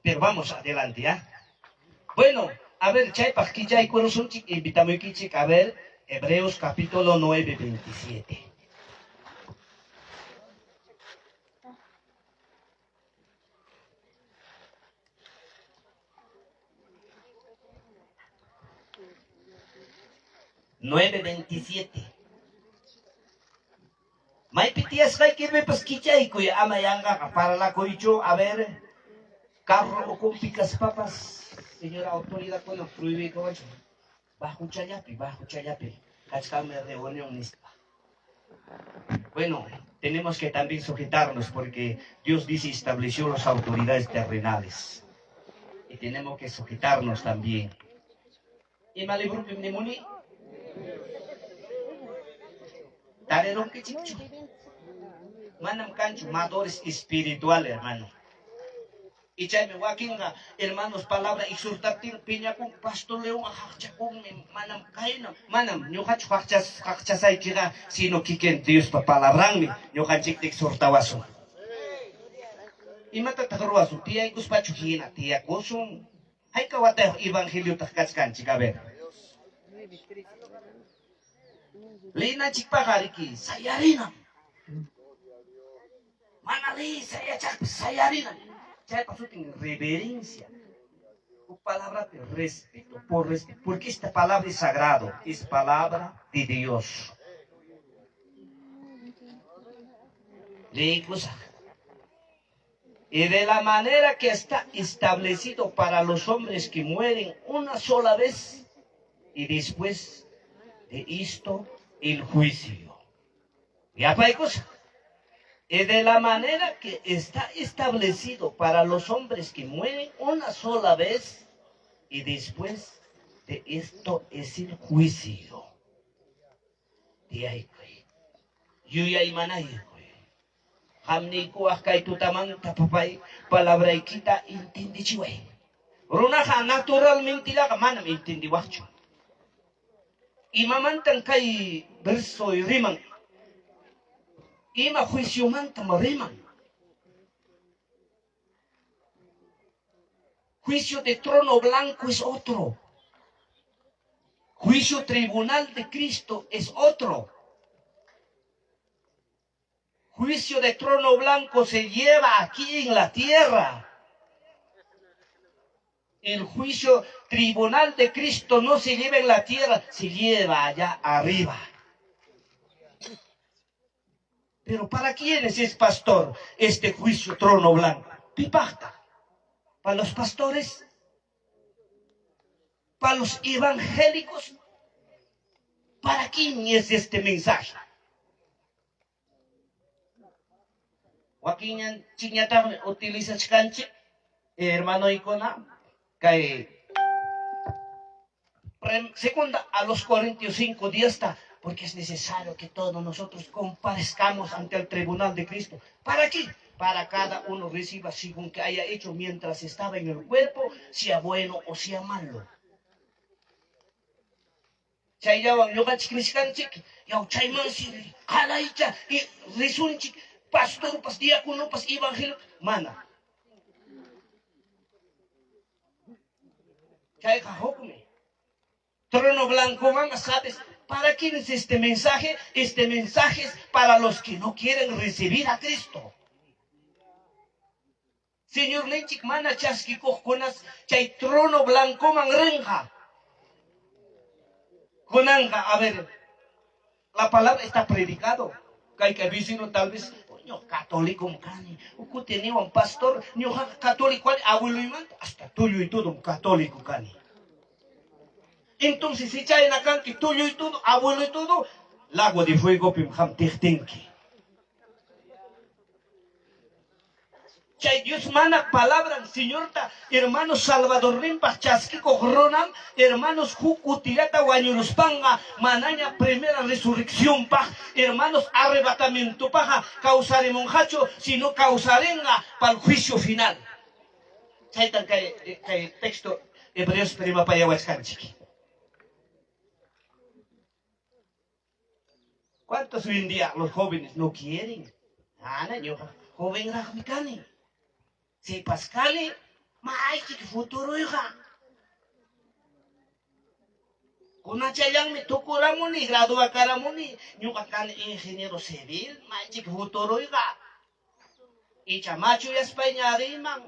Pero vamos adelante, ¿ya? Bueno, a ver, chaypaq kichaykurusunchik, invitamuykichik, a ver, Hebreos capítulo 9, 27. 9:27. Maypi tiyasqaykipipas kichaykuy, ama yanqaqa parlakuychu. A ver, carro ukunpi kaspapas, señora autoridadkuna prohibiykuwanchik, bajuchallapi, bajuchallapi kachkanmi reunión nispa. Bueno, tenemos que también sujetarnos porque Dios dice estableció las autoridades terrenales. Y tenemos que sujetarnos también. Ima libropim nimuni? Tarirunkichikchu? Manam kanchu madures espiritual, hermano. Y chaymi wakinqa hermanos palabra exhortaptin piñakun, Pastor León qaqchakunmi, manam kayna, manam ñuqachu qaqchasaykiqa, sino kikin Diospa palabranmi ñuqanchikta exhortawasun. Imatataq ruwasun? Tiyaykuspachu hina tiyakusun? Hayka watayuq evangeliotaq kachkanchik? A ver. Leenanchikpaqqa riki sayarinam. Mana leeyta yachaqpas sayarinam. Chaypa sutin reverencia. Huk palabrapi respeto, por respeto, porque esta palabra es sagrado, es palabra de Dios. Leeykusaq. Y de la manera que está establecido para los hombres que mueren una sola vez y después de esto el juicio. Yapaykusaq. Y de la manera que está establecido para los hombres que mueren una sola vez y después de esto es el juicio. Tiyaykuy. Yuyaymanaykuy. Qam niykuwaq kay tutamanta, papay, palabraykita entendichiway. Runaqa naturalmentelaqa manam entendiwaqchu. Imamantan kay verso riman? Ima juiciomantam riman? Juicio de trono blanco es otro. Juicio tribunal de Cristo es otro. Juicio de trono blanco se lleva aquí en la tierra. El juicio tribunal de Cristo no se lleva en la tierra, se lleva allá arriba. Pero ¿para quiénes es pastor este juicio trono blanco? Pipaqtaq. ¿Para los pastores? ¿Para los evangélicos? ¿Para quién es este mensaje? Wakinchikñataqmi utilizachkanchik hermanoykuna kay segunda a los Corintios 5 10 porque es necesario que todos nosotros comparezcamos ante el tribunal de Cristo. ¿Para qué? Para cada uno reciba según que haya hecho mientras estaba en el cuerpo, sea bueno o sea malo. Chayllawan ñuqanchik nishkanchik, yaw chaymansi qalaycha y risunchik, pastorpas, diáconopas, evangelio, mana. Chayqa hukmi. Trono blancoman, ¿sabes? ¿Para quién es este mensaje? Este mensaje es para los que no quieren recibir a Cristo. Señorninchik mana chaskikuqkunas chay trono blancoman rinqa. Kunanqa, a ver, la palabra está predicado. Kayka vecino tal vez, ñuqa católico kani. Ukuti niwan pastor, ñuqaqa católico kani, abueloymanta hasta tullu y todo católico kani. Entonces, si chayna kanki tullu y todo, abuelo y todo, lago de fuegopim qam tiqtinki. Chay Dios mana palabran Señorta hermanos Salvadorninpaq chaskikuq runam hermanos huk kutillata wañuruspanqa manaña primera resurreccionpaq hermanos arrebatamientopaqqa kawsarimunqachu sino kawsarinqa pal juicio final. Chaytan kay kay texto Hebreospi rimapayawachkanchik. ¿Cuántos hoy en día los jóvenes no quieren? Ana, ñuqa jovenraqmi kani. Sipas kani. Maychik futuroyqa. Kunachallanmi tukuramuni, graduakaramuni, ñuqa kani ingeniero civil, maychik futuroyqa. Icha machuyaspayña riyman.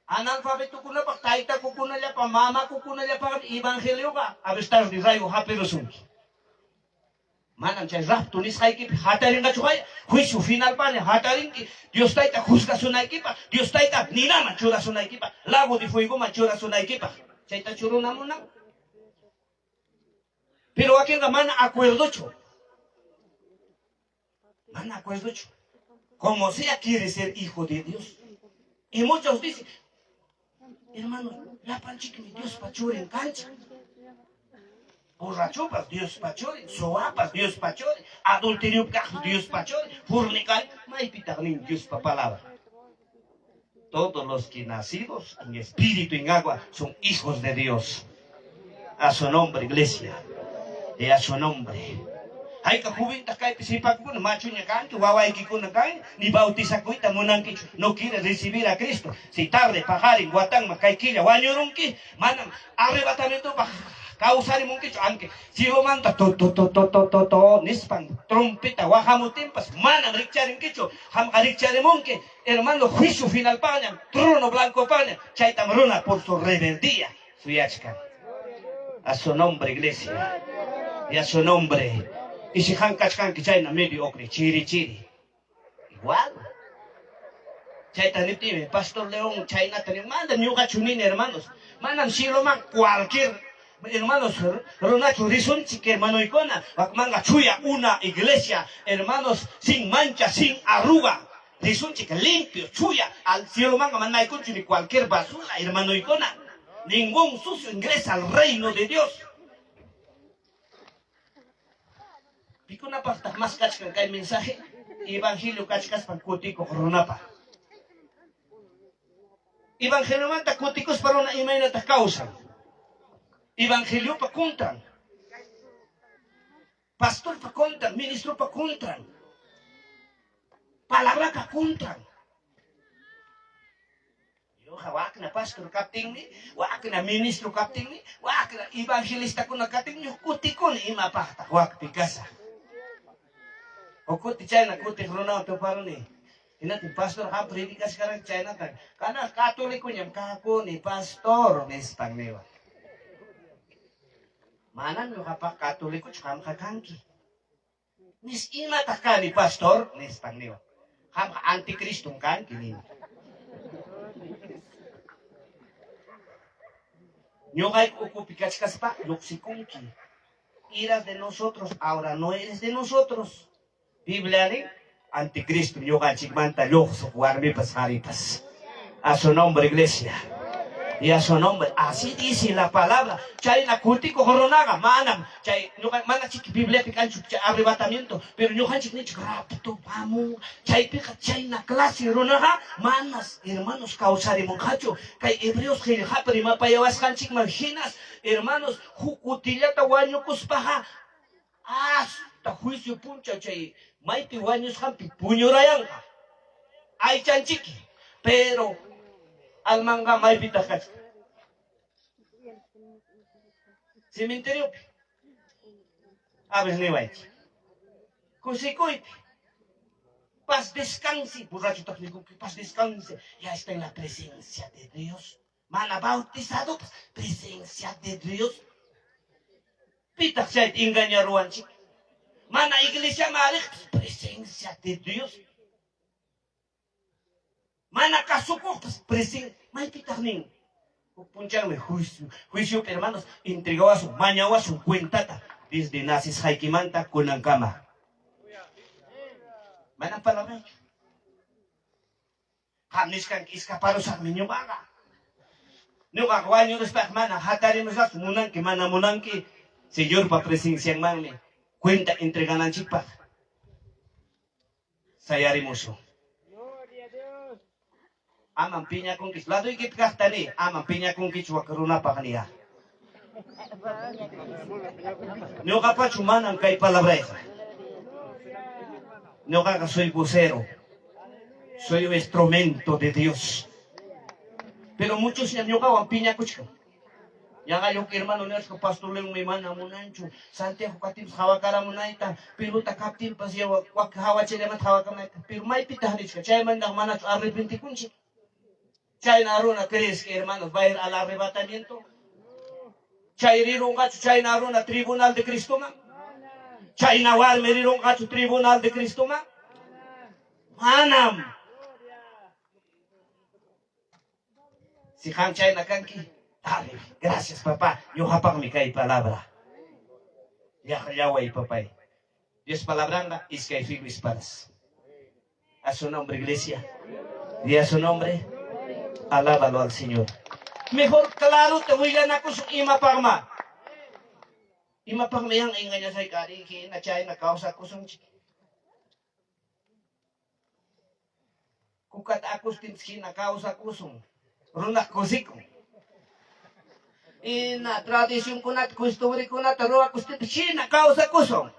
Analfabetokunapaq, taytakukunallapaq, mamakukunallapaqmi evangelioqa. A ver tarde rayo hapirusunki. Manam chay rapto nisqaykipi hatarinqachu kaya, juicio finalpaqña hatarinki, Dios Tayta juzgasunaykipaq, Dios Tayta ninaman churasunaykipaq, lago de fuegoman churasunaykipaq. Chaytachu runa munan? Pero wakinqa mana acuerdochu. Mana acuerdochu. Como sea quiere ser hijo de Dios. Y muchos dicen, hermanos, llapanchikmi Diospa churin kanchik. Borrachopas Diospa churin, suwapas Diospa churin, adulterio kaq Diospa churin, fornicario, maypitaq nin Diospa palabra. Todos los que nacidos en espíritu y en agua son hijos de Dios. A su nombre, iglesia. Y a su nombre. Hayka joventaq kaypi sipakukuna machuña kanki, wawaykikuna kanki, ni bautizakuyta munankichu, no quiere recibir a Cristo. Si tarde, paqarin, watanman, kay killa wañurunki, manam arrebatamientopaq kawsarimunkichu, aunque cielomanta to to to to to to to nispan trompeta waqamutinpas manam rikcharinkichu, qamqa rikcharimunki Hermano, juicio finalpaqñam, trono blancopaqñam, chaytam runa por su rebeldía suyachkan. A su nombre, iglesia. Y a su nombre. Y si qam kachkanki chayna mediocre, chiri chiri. Igual. Chayta niptinmi, Pastor León chaynata nin, manam ñuqachu nini, hermanos. Manam cieloman cualquier hermanos runachu risunchik, hermanoykuna. Wakmanqa chuya una iglesia, hermanos, sin mancha, sin arruga. Risunchik limpio, chuya, al cielomanqa mana aykunchu ni cualquier basura, hermanoykuna. Ningún sucio ingresa al reino de Dios. Pikunapaqtaq mas kachkan kay mensaje? Evangelio kachkaspan kutikuq runapaq. Evangeliomanta kutikuspa runa imaynataq kawsan? Evangeliopa contran. Pastorpa contran, ministropa contran. Palabrapa contran. Ñuqa wakna pastor kaptinmi, wakna ministro kaptinmi, wakna evangelistakuna kaptinmi kutikuni imapaqtaq wakpi kasaq. Huk kuti chayna kutiq runawan tuparuni. Hinaptin pastor qam predicashkaranki chaynata. Kananqa catolicoñam kakuni pastor nispan niwan. Manam ñuqapaq catolicochu qamqa kanki. Nis imataq kani pastor nispan niwan. Qamqa anticristom kanki nini. Ñuqayku ukupi kachkaspa lluqsikunki. Eras de nosotros, ahora no eres de nosotros. Biblia nin, anticristom ñuqanchikmanta lluqsiq warmipas qaripas. A su nombre, iglesia. Y a su nombre, así dice la palabra. Chayna kutikuq runaqa manam chay ñuqa mana chiki Bibliapi kanchu chay arrebatamiento, pero ñuqanchik ninchik rapto hamun. Chaypiqa chayna clase runaqa manas hermanos kawsarimunqachu. Kay Hebreos qillqapi rimapayawasqanchikman hinas, hermanos, huk kutillata wañukuspaqa hasta juicio punchaw chay maypi wañusqanpi puñurayanqa. Aychanchiki, pero almanqa maypitaq kachkan? Cementeriopi. A ver niwaychik. Kusikuypi. Paz descanse, borrachotaq nikunki, paz descanse, ya está en la presencia de Dios. Mana bautizadopas, presencia de Dios. Pitaq chayta engañaruwanchik? Mana iglesiaman riqpas, presencia de Dios. Mana kasukuqpas, presencia. Maypitaq nin? Huk punchawmi juicio, juiciopi hermanos entregawasun, mañawasun cuentata desde nacesqaykimanta kunankama. Manam palabrachu. Qam nichkanki escaparusaqmi ñuqaqa. Ñuqaqa wañuruspaqa mana hatarimusaqchu, munanki mana munanki Señorpa presencianmanmi cuenta entregananchikpaq sayarimusun. Amam piñakunkichu. Ladoykipi kaqta niy, amam piñakunkichu wak runapaq niya. Ñuqapachu manam kay palabrayqa. Ñuqaqa soy vocero. Soy un instrumento de Dios. Pero muchosñam ñuqawan piñakuchkan. Yanqalla huk hermano niwachkan, Pastor Leonmi mana munanchu Santiago kaptinpas hawakaramunayta, pelota kaptinpas wak hawachallamanta hawakamunayta. Pero maypitaq nichkan? Chaymantaqa manachu arrepentikunchik? Chayna runa crees que hermanos va a ir al arrebatamiento? Chay rirunqachu chayna runa tribunal de Cristoman? Chayna warmi rirunqachu tribunal de Cristoman? Manam. Si qam chayna kanki, dale, gracias papá, ñuqapaqmi kay palabra. Llaqllaway papay. Dios palabranqa iskay filo espadas. A su nombre, iglesia. Y a su nombre, alábalo al Señor. Mejor claro te willanakusun imapaqma. Imapaqmi yan engañasayki ari hina chayna kawsakusunchik. Kukata akustinchik hina kawsakusun. Runaq kusikun. Ina tradicionkunata, costumbrekunata ruwakustinchik hina kawsakusun.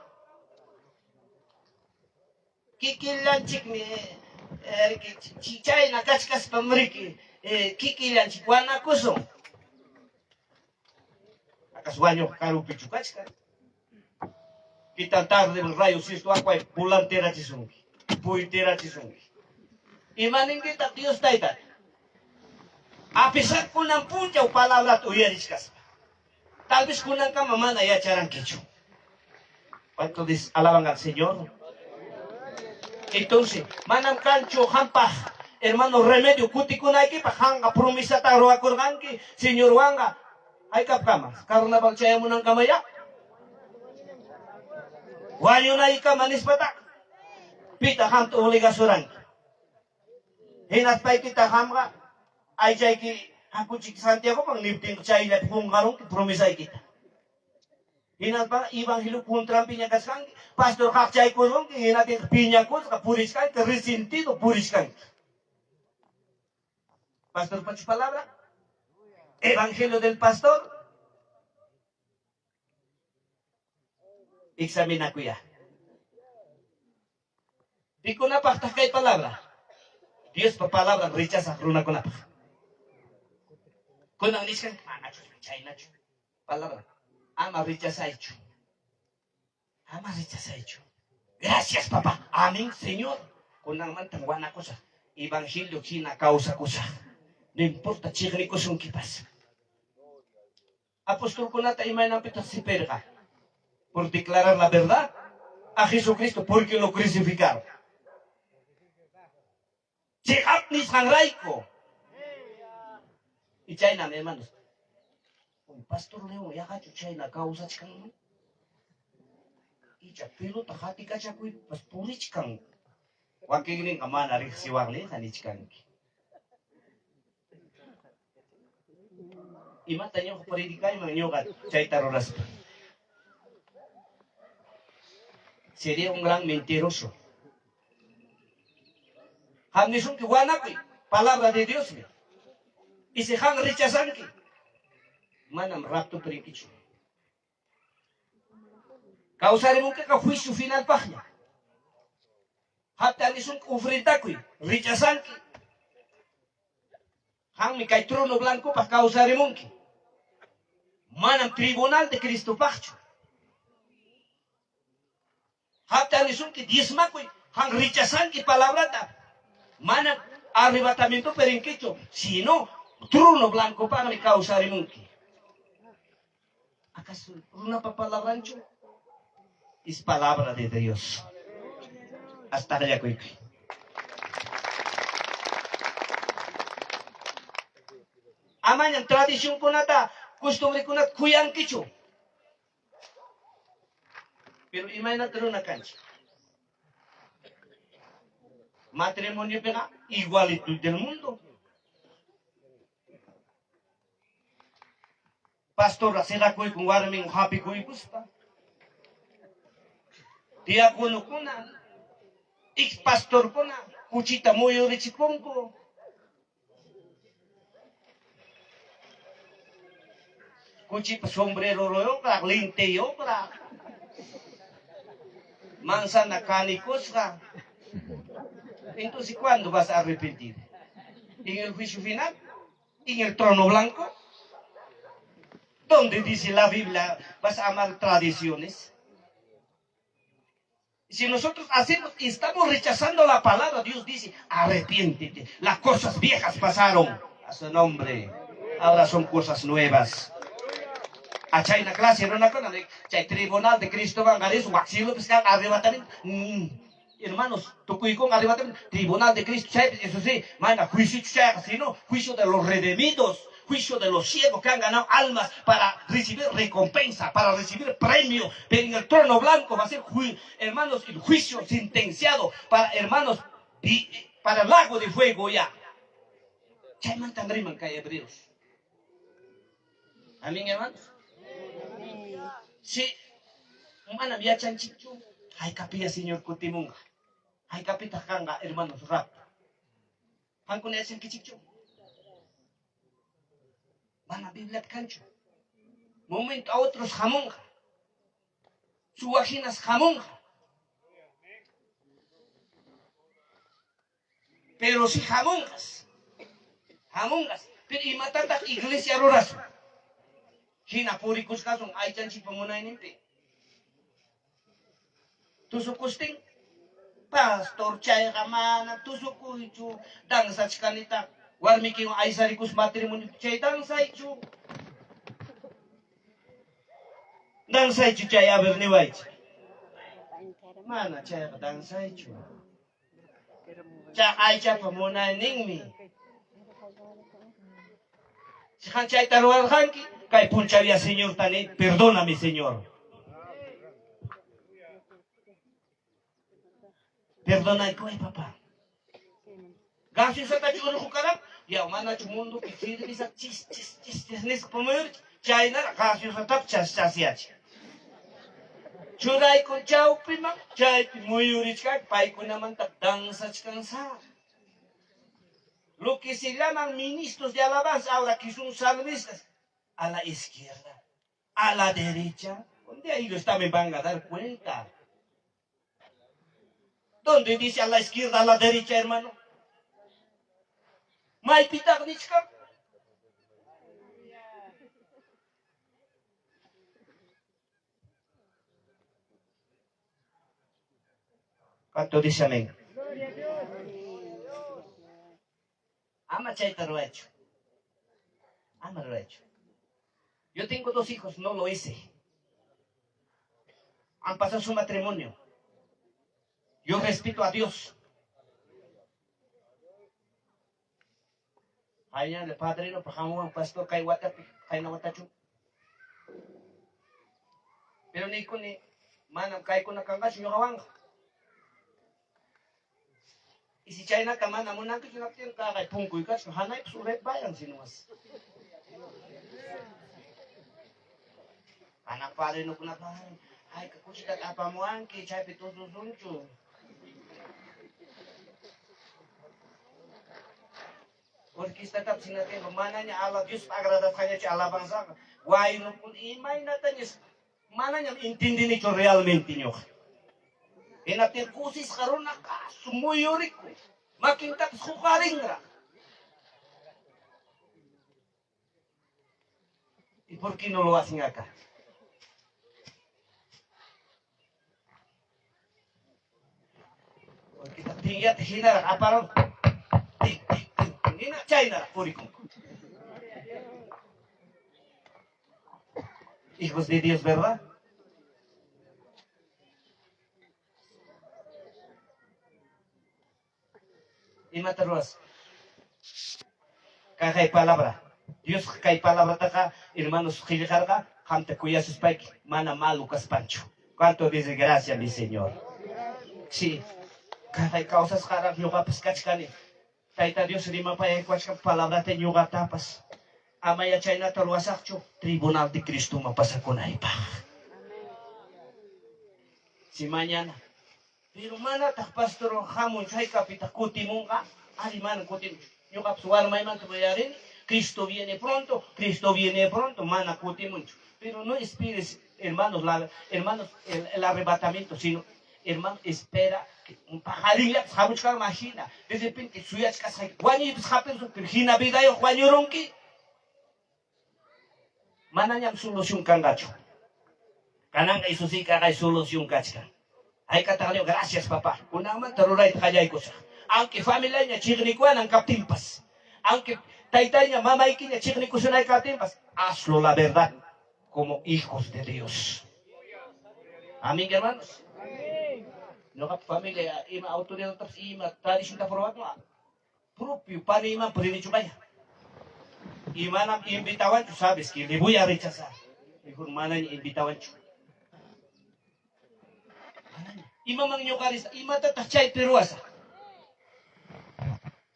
Kikillanchikmi chayna kachkaspam riki kikillanchik wanakusun. Acaso wañuq karupichu kachkan? ¿Qué tan tarde el rayo si esto aqua volanterachisunki, puyterachisunki? Ima ninkitaq Dios Tayta? A pesar kunan punchaw palabrata uyarichkaspa. Tal vez kunankama mana yacharankichu. ¿Cuántos alaban al Señor? Entonces, manam kanchu hampaq hermano remedio kutikunaykipaq qanqa promesata ruwakurqanki Señorwanqa haykapkama carnaval chayamunankama ya wañunaykama nispataqa pitaq qamta obligasuranki hinaspaykitaq qamqa aychayki hakuchik Santiagoman niptinqa chayllapi qunqarunki promesaykita. Hinaspa evangelio contranpiña kachkanki, pastor qaqchaykurunki, hinaptinqa piñakusqa purichkanki, resentido purichkanki. Pastorpachu palabra? Evangelio del pastor? Examinakuya. Pikunapaqtaq kay palabra? Diospa palabran rechazaq runakunapaq. Kunan nichkan, manachu chaynachu. Palabra, ama rechazaychu. Ama rechazaychu. Gracias, papá. Amén, Señor. Kunanmantan wanakusaq. Evangelio hina kawsakusaq. No importa chiqnikusunkipas. Apostolkunata imaynanpitaq sipirqa? Por declarar la verdad a Jesucristo porque lo crucificaron. Cheqap nisqanrayku. Y chaynam, hermanos. Uy, Pastor León yaqachu chayna kawsachkanman? Icha pelota qatikachakuypas purichkan. Wakinninqa mana riqsiwaqninqa nichkanki. Imata ñuqa predicayman ñuqa chayta ruraspa? Sería un gran mentiroso. Qam nisunki wanakuy, palabra de Diosmi. Y si qam rechazanki, manam raptopi rinkichu. Kawsarimunkiqa juicio finalpaqña. Qamta nisunki ofrendakuy, rechazanki. Qammi kay trono blancopaq kawsarimunki. Manam tribunal de Cristopaqchu. Qamta nisunki diezmakuy, qam rechazanki palabrata. Manam arrebatamientopi rinkichu, sino trono blancopaqmi kawsarimunki. ¿Acaso runapa palabranchu? Es palabra de Dios. Hasta allakuykuy. Amañam tradicionkunata, costumbrekunata kuyankichu. Pero imaynata runa kanchik? Matrimoniopiqa igualito del mundo. Pastorqa siqakuykun warmin hapikuykuspa. Diaconokuna, ex pastorkuna kuchita muyurichikunku. Kuchipa sombreroyuqraq, linteyuqraq, manzana kanikusqa. Entonces, ¿cuándo vas a arrepentir? ¿En el juicio final? ¿En el trono blanco? ¿Dónde dice la Biblia vas a amar tradiciones? Si nosotros hacemos y estamos rechazando la palabra, Dios dice, arrepiéntete. Las cosas viejas pasaron. A su nombre. Ahora son cosas nuevas. A chayna clase runakuna chay tribunal de Cristo van a wak cielopis kan arrebatamiento. Hermanos, tukuykun arrebatamiento. Tribunal de Cristo, chay, eso sí, mana juicio chayqa, sino juicio de los redimidos, juicio de los siervos que han ganado almas para recibir recompensa, para recibir premio. Pero en el trono blanco va a ser, hermanos, el juicio sentenciado para, hermanos, para el lago de fuego ya. Chaymantan riman kay Hebreos. Amén, hermanos. Sí, manam yachanchikchu haykapiya Señor kutimunqa. Haykapitaq kanqa, hermanos, rapto. Qankuna yachankichikchu? Mana Bibliapi kanchu. Momento a otros hamunqa. Suwa hinas hamunqa. Pero si hamunqas. Hamunqas. Pero imatataq iglesia rurasun? Hina purikuchkasun aychanchikpa munayninpi. Tusukustin pastor chayqa mana tusukuychu danzachkanitaq warmikiwan aysarikus matrimonio chay danzaychu. Danzaychu chay a ver niwaychik. Mana chayqa danzaychu. Chay aychapa munayninmi. Siqan chayta ruwarqanki, kay punchawya Señorta ni, perdóname Señor. Perdonaykuway papá. Gaseosatachu urqukaran? Yaw manachu mundopi cerveza chis chis chis chis nispa muyurchi, chaynaraq gaseosatapas chas chasyachin. Churaykun chawpiman, chaypi muyurichkan, paykunamanta danzachkansa. Lo que se llaman ministros de alabanza, ahora que son salmistas, a la izquierda, a la derecha, donde ellos también van a dar cuenta. ¿Dónde dice a la izquierda, a la derecha, hermano? Maypitaq nichkan? ¿Cuánto dice amén? Ama chayta ruwaychu. Ama ruwaychu. Yo tengo dos hijos, no lo hice. Han pasado su matrimonio. Yo respeto a Dios. Hayñale padrino pa hamuwan pastor kay watapi, qayna watachu. Pero niykuni manam kaykuna kanqachu ñuqawanqa. Y si chaynata mana munankichu hinaptin kaqay punkuy kachkan hanaypas uraypas vayan sinomas. Hanaq padrinokunapa hayka kuchitata apamuwanki chaypi tususunchu. Orquestatapas hinaptinqa manaña ala Diospa agradasqanñachu alabanzaqa. Waynukuna imaynatañas manañam entendinichu realmente ñuqa. Hinaptin kusisqa runaqa muyurikun, makintapas huqarinraq. ¿Y por qué no lo hacen acá? Porque tinyata hinaraq aparun. Tin, tin, tin, tin, hina chaynaraq purikunku. Hijos de Dios, ¿verdad? Imata ruwas? Kaqay palabra. Dios kay palabrataqa hermanos qillqarqa qamta kuyasuspayki mana malo kaspanchu. ¿Cuánto dice gracias mi Señor? Sí. Kaqay kawsasqaraq ñuqapas kachkani. Tayta Dios rimapayaykuwachkan palabrata ñuqatapas. Ama yachaynata ruwasaqchu tribunal de Cristoman pasakunaypaq. Si mañana. Pero manataq pastor hamun haykapitaq kutimunqa, ari mana kutimunchu. Ñuqapas warmaymanta uyarini, Cristo viene pronto, Cristo viene pronto, mana kutimunchu. Pero no esperes, hermanos, la, hermanos, el arrebatamiento, sino Hermano, espera paqarinllapas hamuchkanman hina. De repente suyachkasqayki wañuypas hapirun, pero hina vidayuq wañurunki. Manañam solución kanqachu. Kananqa Isusiykaqa solución kachkan. Haykataq niwan, gracias papá, kunanmanta rurayta qallaykusaq. Aunque familiayña chiqnikuwanan kaptinpas, aunque taytayña mamaykiña chiqnikusunay kaptinpas, hazlo la verdad como hijos de Dios. Amén, hermanos. Ñuqapa familia ima autoridadtapas ima tradiciontapas ruwakun, propio paniymanpas rinichukaya. Y manam invitawanchu, sabes que le voy a rechazar. Mejor manaña invitawanchu. Manaña. Imaman ñuqa risaq? Imatataq chaypi ruwasaq?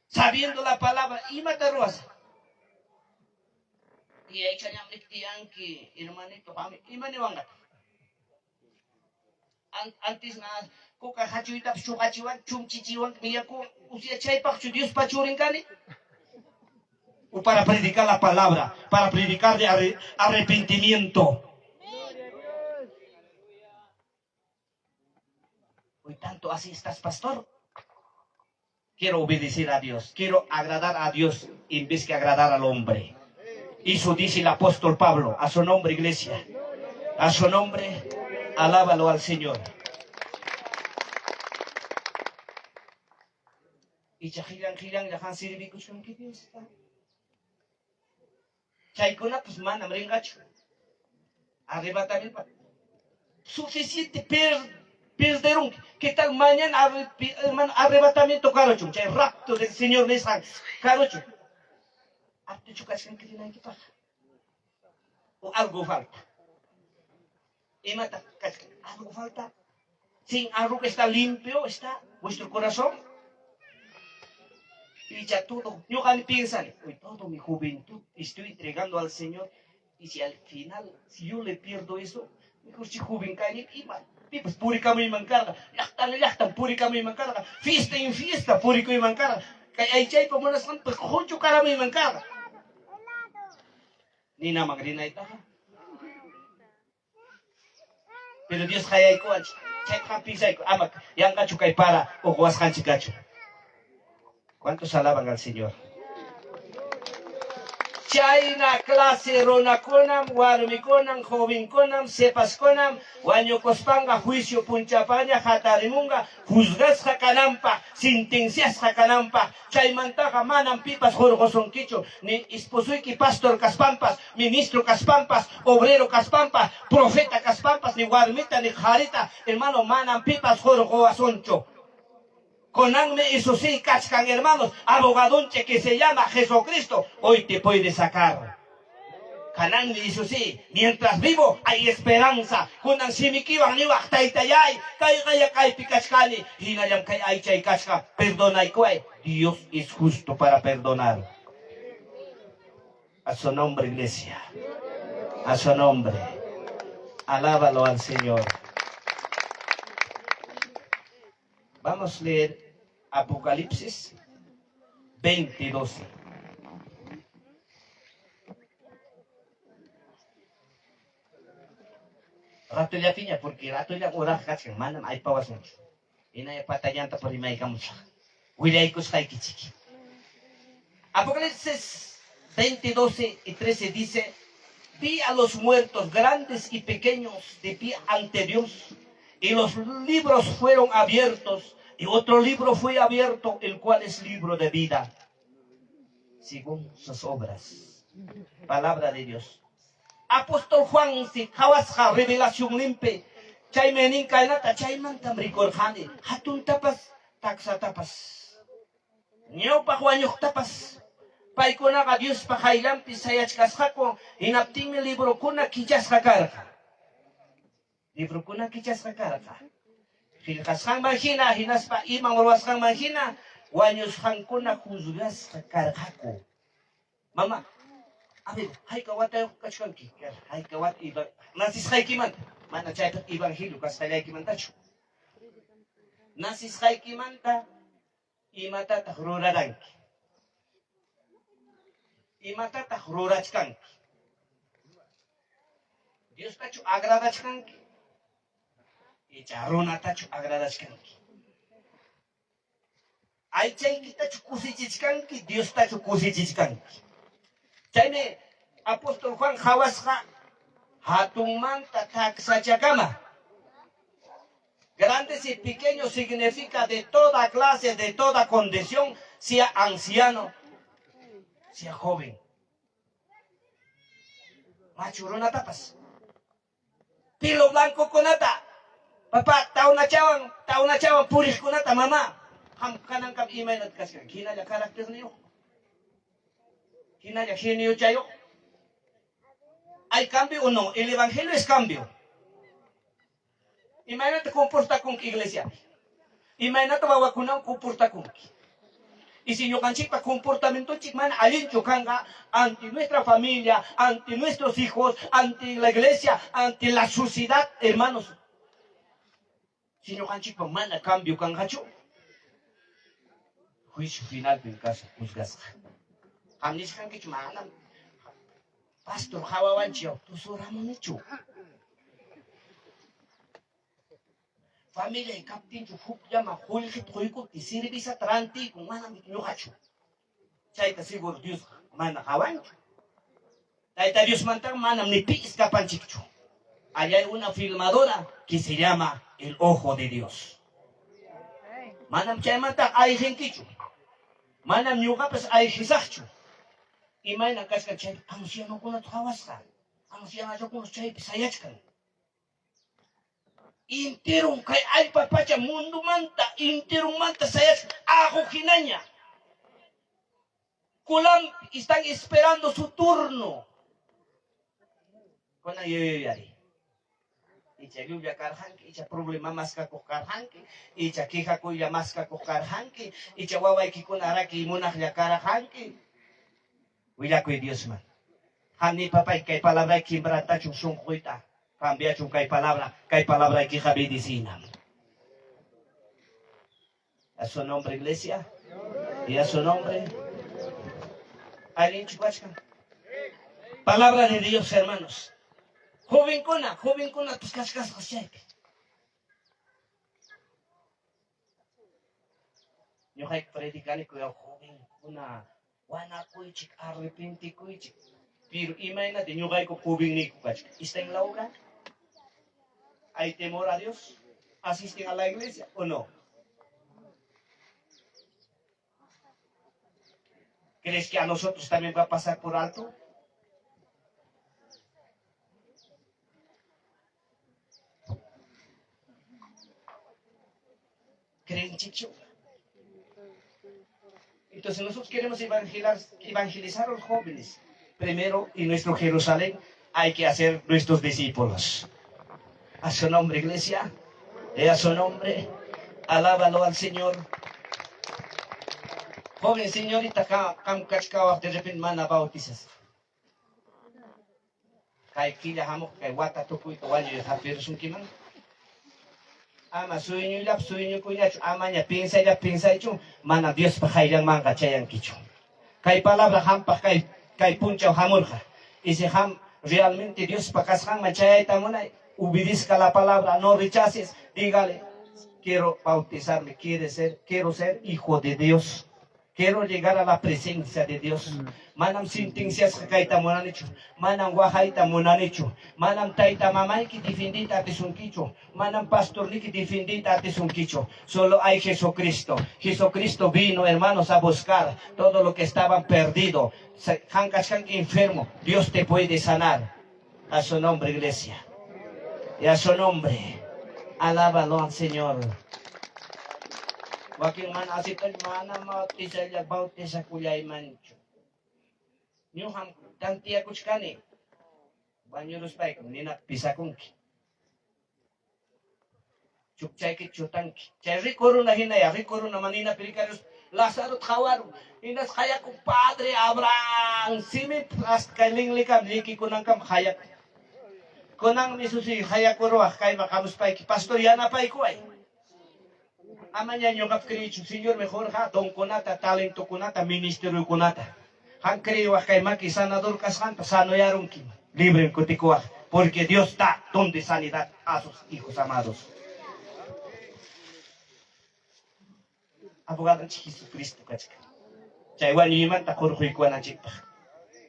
Sabiendo la palabra, imata ruwasaq? Tiyaychallam tiyanki, hermanito, qam ima niwanqataq? Antes na kuka hachuytapas chuqachiwan, chumchichiwan, miyaku, usya chaypaqchu Diospa churin kani? O para predicar la palabra, para predicar de arrepentimiento. Hoy tanto así estás, pastor. Quiero obedecer a Dios, quiero agradar a Dios en vez que agradar al hombre. Eso dice el apóstol Pablo, a su nombre, iglesia. A su nombre, alábalo al Señor. Icha qillan qillanlla sirvikuchkanki Diosta. Chaykunapas manam rinqachu. Arrebatamiento. Suficiente perderunki. ¿Qué tal mañana, hermano, arrebatamiento karuchun? Chay rapto del Señor nisqan karuchun. Aptuchu kachkanki rinaykipaq? O algo falta. Imata kachkan? Algo falta. Sin algo que está limpio está vuestro corazón. Y ya todo, ñuqani piensani, hoy todo mi juventud estoy entregando al Señor. Y si al final, si yo le pierdo eso, mejor si joven kani, ima, pipas purikamuyman karqa, llaqtan llaqtan purikamuyman karqa, fiesta en fiesta purikuyman karqa, kay aychaypa munasqanpi qunchukaramuyman karqa. Ninaman rinaytaqa. Pero Dios qayaykuwanchik, chayqa piensayku, ama yanqachu kay para uqwasqanchik kachu. ¿Cuántos alaban al Señor? Chayna clase runakunam, warmikunam, jovenkunam, sipaskunam wañukuspanqa juicio punchapaña hatarimunqa juzgasqa kananpaq, sentenciasqa kananpaq. Chaymantaqa manam pipas hurqusunkichu, ni esposoyki pastor kaspanpas, ministro kaspanpas, obrero kaspanpas, profeta kaspanpas, ni warmita ni qharita, hermano, manam pipas hurquwasunchu. Kunanmi Isusí kachkan, hermanos, abogadonche que se llama Jesucristo, hoy te puede sacar. Kananmi Isusí, mientras vivo hay esperanza. Kunan simikiwan niwaq taytayay, kayqaya kaypi kachkani, hinallam kay aychay kachka, perdonaykuway. Dios es justo para perdonar. A su nombre, iglesia. A su nombre. Alábalo al Señor. Vamos a leer Apocalipsis 22. Ratollapiña, porque ratolla oraq kachkan, manam aypawasunchu. Hinaya patallanta rimaykamusaq. Willaykusqaykichik. Apocalipsis 20, 12 y 13 dice, vi a los muertos grandes y pequeños de pie ante Dios, y los libros fueron abiertos, y otro libro fue abierto, el cual es libro de vida, según sus obras. Palabra de Dios. Apóstol Juan si qawasqa revelación limpi, chaymi nin kaynata, chaymantam rikurqani, hatuntapas, taksatapas, ñawpaq wañuqtapas, paykunaqa Diospa qayllanpi sayachkasqaku, hinaptinmi librokuna kichasqa karqa. Librokuna kichasqa karqa. Qillqasqanman hina, hinaspa iman ruwasqanman hina, wañusqankuna juzgasqa karqaku. Mama, a ver, hayka watayuq kachkanki? Hayka wata nacisqaykimanta, mana chaypaq evangelio kasqallaykimantachu. Nacisqaykimanta imatataq ruraranki? Imatataq rurachkanki? Diostachu agradachkanki? Icha runatachu agradachkanki? Aychaykitachu kusichichkanki, Diostachu kusichichkanki? Chaymi apóstol Juan qawasqa hatunmanta taksachakama. Grandes y pequeños significa de toda clase, de toda condición, sea anciano, sea joven. Machu runatapas. Pilo blancokunata, papá, tawnachawan, tawnachawan puriqkunata, mamá, qam kanankam imaynat kachkan, hinalla caracterniyuq, hinalla geniochayuq. ¿Hay cambio o no? El evangelio es cambio. Imaynata comportakunki iglesiapi? Imaynata wawakunawan comportakunki? Y si ñuqanchikpa comportamientonchik mana allinchu kanqa ante nuestra familia, ante nuestros hijos, ante la iglesia, ante la sociedad, hermanos, si ñuqanchikpa mana cambio kanqachu, juicio finalpim kasaq juzgasqa. Qam nichkankichu manam pastor qawawanchik tusuramunichu. Familiay kaptinchu hukllaman qullqita quykuptin cervezata rantiykun manam ñuqachu. Chayta seguro Diosqa mana qawanchu. Tayta Diosmantaqa manam ni pi escapanchikchu. Allá hay una filmadora que se llama el ojo de Dios. Manam chaymantaqa ayqinkichu. Manam ñuqapas ayqisaqchu. Imayna kachkan chay ancianokunata qawasqa. Ancianallakuna chaypi sayachkan. Enteron kay allpa pacha mundomanta enteronmanta sayachkan aqu hinaña. Colampi están esperando su turno. Kunan yuyayari. Icha llulla karqanki, icha problema maskakuq karqanki, icha quejakuylla maskakuq karqanki, icha wawaykikuna rakiy munaqlla karqanki. Willakuy Diosman. Qam ni papay kay palabrayki quebrantachun sunquyta, cambiachun kay palabra, kay palabraykiqa bendicinam. A su nombre, iglesia. Y a su nombre. Allinchu kachkan. Palabra de Dios, hermanos. Jovenkuna, jovenkuna, pues kachkasqas chaypi. Ñuqayku predicaniku jovenkuna wanakuychik, arrepentikuychik. Pero imaynata ñuqayku jovenniyku kachkan. ¿Está en la obra? ¿Hay temor a Dios? ¿Asisten a la iglesia o no? ¿Crees que a nosotros también va a pasar por alto? ¿Creenchikchu? Entonces nosotros queremos evangelizar a los jóvenes. Primero, en nuestro Jerusalén hay que hacer nuestros discípulos. A su nombre, iglesia. Y a su nombre. Alábalo al Señor. Joven señorita, qam kachkawaq de repente mana bautizas. Kay killa hamuq kay wata tukuyta wañuy hapirusunkiman. Ama sueñoyllapas sueñokuyñachu, amaña piensayllapas piensaychu, mana Diospa qayllanmanqa chayankichu. Kay palabra qampaq kay kay punchaw hamurqa. Y si qam realmente Diospa kasqanman chayayta munay, obedezca la palabra, no rechaces, dígale, quiero bautizarme, quiere ser, quiero ser hijo de Dios. Quiero llegar a la presencia de Dios. Manam sentenciasqa kayta munanichu. Manam waqayta munanichu. Manam tayta mamayki defendiyta atisunkichu. Manam pastorniki defendiyta atisunkichu. Solo hay Jesucristo. Jesucristo vino, hermanos, a buscar todo lo que estaban perdido. Qam kachkanki enfermo. Dios te puede sanar. A su nombre, iglesia. Y a su nombre. Alábalo al Señor. Wakin mana aceptan, mana bautizalla bautizakullaymanchu. Ñuqam tantiyakuchkani. Wañuruspaykum ninapi pisakunki. Chukchayki chutanki. Chay rico runa hinaya, rico runa maninapi rikaruspa Lazarota qawarun. Hinaspa qayakun, Padre Abraham, siminpas hasta kay linlikam llikikunankama qayakun. Kunanmi susiy qayakuruwaq kayman hamuspayki, pastor yanapaykuway. Amaña ñuqapi creeychu, Señormi qurqa donkunata, talentokunata, ministeriokunata. Qam creewaq kay maki sanador kasqanta, sanoyarunkim, librem kutikuwaq, porque Dios da don de sanidad a sus hijos amados. Abogadonchik Jesucristo kachkan. Chay wañuymanta qurquykuwananchikpaq.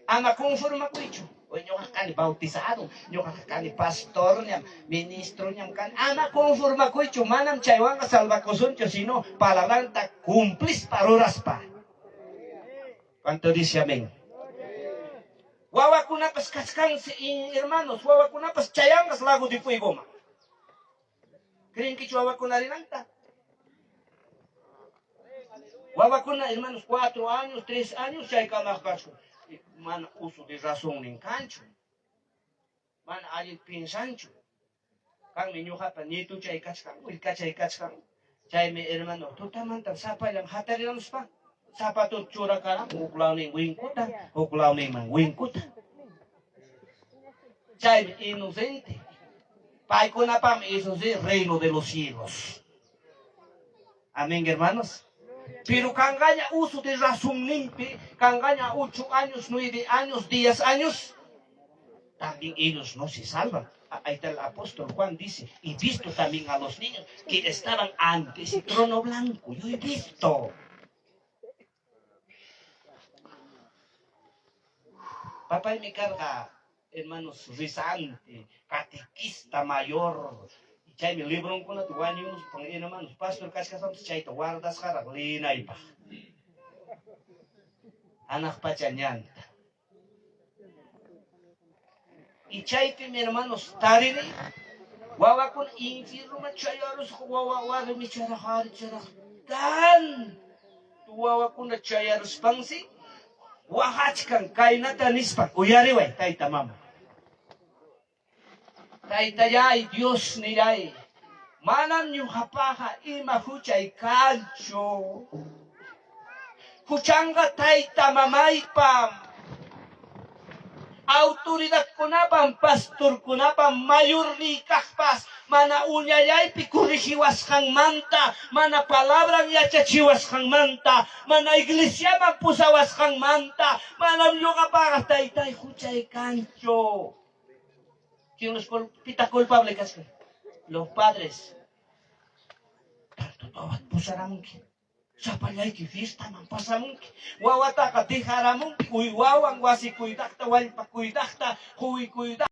Ama conformakuychu. Oy ñuqaqa kani bautizado, ñuqaqa kani pastorñam, ministroñam kani. Ama conformakuychu, manam chaywanqa salvakusunchu, sino palabranta cumplispa ruraspa. ¿Cuánto dice amén? Wawakunapas kachkansi, hermanos, wawakunapas chayanqas lago de fuegoman. Creenkichu wawakuna rinanta? Wawakuna, hermanos, 4 años, 3 años chaykamaq kachun. Mana uso de razonnin kanchu. Mana allin piensanchu. Kanmi ñuqapa nietuchay kachkan, willkachay kachkan. Chaymi, hermano, tutamantam sapallan hatariramuspa zapato churakaran huk lawnin winkuta, huk lawninman winkuta. Chaymi inocente. Paykunapaqmi eso sí reino de los cielos. Amén, hermanos. Pero kanqaña uso de razonninpi, kanqaña 8 años, 9 años, 10 años, también ellos no se salvan. Ahí está el apóstol Juan dice, y visto también a los niños que estaban ante ese trono blanco. Yo he visto. Papaymi karqa, hermanos, rezante, catequista mayor. Chaymi libronkunata wañumuspan, hermanos, pastor kachkaspanpas chayta guardasqaraq leenaypaq. Hanaq pacha ñanta. Y chaypim, hermanos, tarini wawakuna infiernoman chayarusqa wawa warmi charaq ari charaq tanto wawakuna chayaruspansi waqachkan kaynata nispan, uyariway tayta mama. Taytallay, Diosnillay, manam ñuqapaqa ima huchay kanchu. Huchanqa tayta mamaypam, autoridadkunapam, pastorkunapam, mayorniy kaqpas mana uñallaypi corrigiwasqanmanta, mana palabran yachachiwasqanmanta, mana iglesiaman pusawasqanmanta, manam ñuqapaqa taytay huchay kanchu. ¿Quién los pitaq culpable kachkan? Los padres. Tanto wawata pusaramunki. Sapallayki fiestaman pasamunki. Wawataqa dejaramunki uywawan wasi cuidaqta, wallpa cuidaqta, quwi cuidaqta.